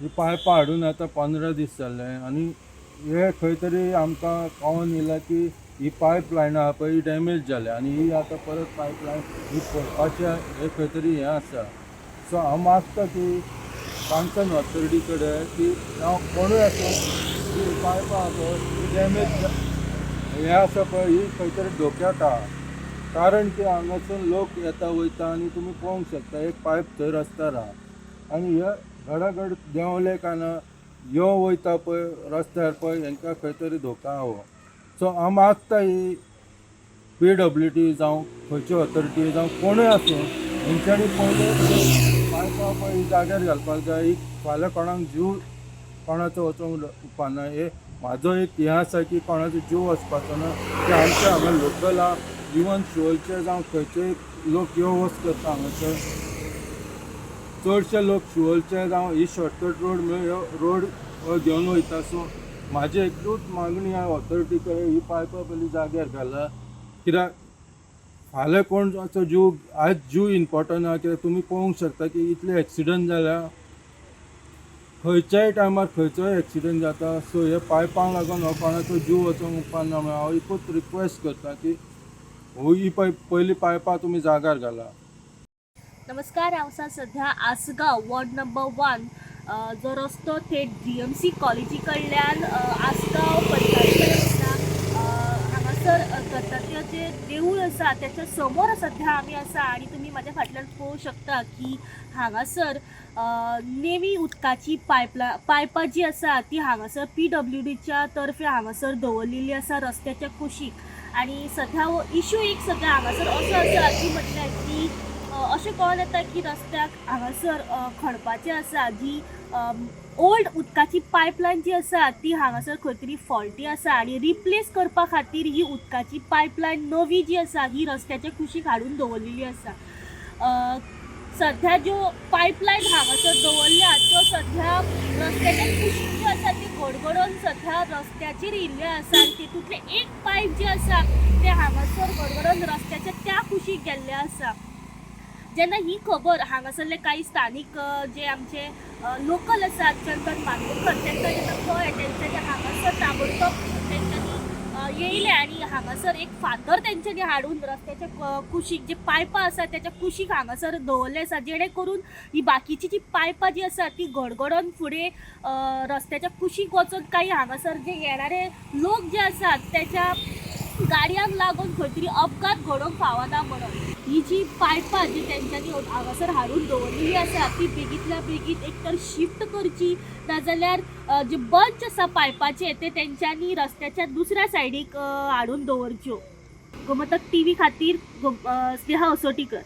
ही पायपां हाडून आतां 15 दीस जाले आनी हे खंय तरी आमकां कळोन येयलां की ही पायप लायन आहा पळय ही डॅमेज जाल्या आनी ही आतां परत पायप लायन ही फोडपाचें हे खंय तरी हें आसा. सो हांव मागता की काणकोण ऑथॉरिटी कडेन की जावं कोणूय आसूं ही पायपां आहा पळय ही डॅमेज हें आसा पळय ही खंय तरी धोक्याक आहा, कारण की हांगासून लोक येता वयता आनी तुमी पळोवंक शकता एक पायप थंय रस्त्यार आहा आनी हे घडाघड देंवले काय ना यो वयता पळय रस्त्यार पळय हेंकां खंय तरी धोका आहा हो. सो हांव मागता ही पीडब्ल्यूडी जावं खंयची ऑथॉरिटी जावं कोणूय आसूं हेंच्यांनी पयलें पायपां पळय ही जाग्यार घालपाक जाय. ही फाल्यां कोणाक जीव कोणाचो वचोंक उपकारना, हे म्हाजो एक हें आसा की कोणाचो जीव वचपाचो ना की आमच्या हांगा लोकल आहा, इवन शिवोलचे जावं खंयचे लोक यो वच करता हांगासर, चडशे लोक शिवोलचे जावं ही शॉर्टकट रोड म्हणून ह्यो रोड घेवन वयता. सो म्हाजी एकूच मागणी आहा ऑथॉरिटी कडेन ही पायपां पयलीं जाग्यार घाला, कित्याक फाल्यां कोणाचो जीव, आयज जीव इम्पोर्टंट आहा, कित्याक तुमी पळोवंक शकता की इतले एक्सिडंट जाल्या, खंयच्याय टायमार खंयचोय एक्सिडंट जाता. सो हे पायपांक लागून हो कोणाचो जीव वचोंक उपकारना म्हणून हांव एकूच रिक्वेस्ट करता की हो ही पयलीं पायपां तुमी जाग्यार घाला. नमस्कार, हांव आसा सध्या आसगांव वॉर्ड नंबर 1 जो रस्तो थेट जीएमसी कॉलेजी कडल्यान आसगांव पंचायती कडेन वता. हांगासर दत्तात्रयाचें देवूळ आसा त्याच्या समोर सध्या आमी आसा आनी तुमी म्हाज्या फाटल्यान पळोवंक शकता की हांगासर नेवी उदकाची पायपां जी आसा ती हांगासर पीडब्ल्यूडीच्या तर्फे हांगासर दवरलेली आसा रस्त्याच्या कुशीक. आनी सध्या हो इशू एक सध्या हांगासर असो आसा की म्हटल्यार की अशें कळोन येता की रस्त्याक हांगासर खणपाचें आसा, जी ओल्ड उदकाची पायपलायन जी आसा ती हांगासर खंय तरी फॉल्टी आसा आनी रिप्लेस करपा खातीर ही उदकाची पायपलायन नवी जी आसा ही रस्त्याच्या कुशीक हाडून दवरलेली आसा. सध्या ज्यो पायपलायन हांगासर दवरल्या त्यो सध्या रस्त्याच्या कुशीक ज्यो आसा ती गडगडोन सध्या रस्त्याचेर येयल्ल्यो आसा आनी तितूंतलें एक पायप जें आसा तें हांगासर गडगडोन रस्त्याच्या त्या कुशीक गेल्लें आसा. जेन्ना ही खबर हांगासरले कांय स्थानीक जे आमचे लोकल आसात चंदन मांद्रेकर तांकां जेन्ना कळ्ळें तेंच्यांनी हांगासर ताबडतोब तेंच्यांनी येयले आनी हांगासर एक फातर तेंच्यांनी हाडून रस्त्याच्या कुशीक जे पायपां आसा त्याच्या कुशीक हांगासर दवरले आसा, जेणे करून ही बाकीची जी पायपां जी आसा ती गडगडोन फुडें रस्त्याच्या कुशीक वचून कांय हांगासर जे येणारे लोक जे आसात त्याच्या गाडयांक लागून खंय तरी अपघात घडोवंक फावना म्हणून ही जी पायपां जी तेंच्यांनी हांगासर हाडून दवरलेली आसा ती बेगींतल्या बेगीन एक तर शिफ्ट करची, नाजाल्यार जे बंच आसा पायपाचे ते तेंच्यांनी रस्त्याच्या दुसऱ्या सायडीक हाडून दवरच्यो. गोमंतक टीव्ही खातीर स्नेहा असोटीकर.